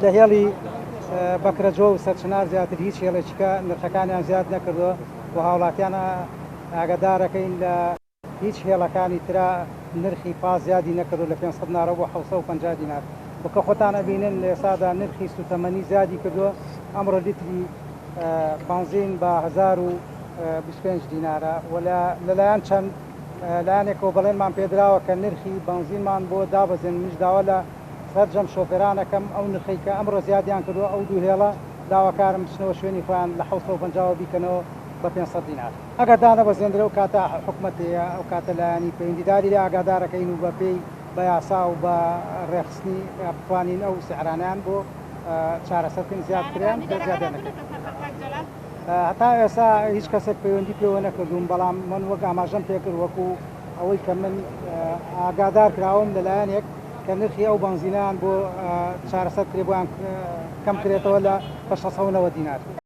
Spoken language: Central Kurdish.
لە هێڵی بەکرەجۆ و سەرچنار زیاتر هیچ هێڵێکی کە نرخەکانیان زیاد نەکردووە و هاوڵاتیان ئاگادارەکەین لە هیچ هێڵەکانی ترا نرخی پاس زیادی نەکردووە لە 500 دینارەوە بۆ 750 دینار و کە خۆتان ئەبینن لە ئێستادا نرخی سوتەمەنی زیادی کردووە، ئەمڕۆ لیتری بەنزین بە 1025 دینارە و لەلایەن چەند لایەنێکەوە بەڵێنمان پێدراوە کە نرخی بەنزینمان بۆ دابەزێنن، منیش داوا لە سەرجەم شۆفێران ئەکەم ئەو نرخەی کە ئەمڕۆ زیادیان کردووە ئەو دوو هێڵە داواکارم بچنەوە شوێنی خۆیان لە 750 وە بیکەنەوە بە 500 دینار. ئەگەر دانەبەزێندرێ ئەو کاتە حکومەت هەیە ئەو کاتە لایەنی پەیوەندیداری لێ ئاگادارەکەین و بە پێی بە یاسا و بە ڕێکخستنی بتوانین ئەو سعرانەیان بۆ چارەسەر بکەین زیاد بکرێن زیادیان نەکەین. هەتا ئێستا هیچ کەسێک پەیوەندی پێوە نەکردووم، بەڵام من وەک ئاماژەم پێکرد وەکو ئەوەی کە من ئاگادار کراوم لەلایەنێک کە نرخی ئەو بەنزینەیان بۆ چارەسەر بکرێت بۆیان کەم کرێتەوە لە بە 690 دینار.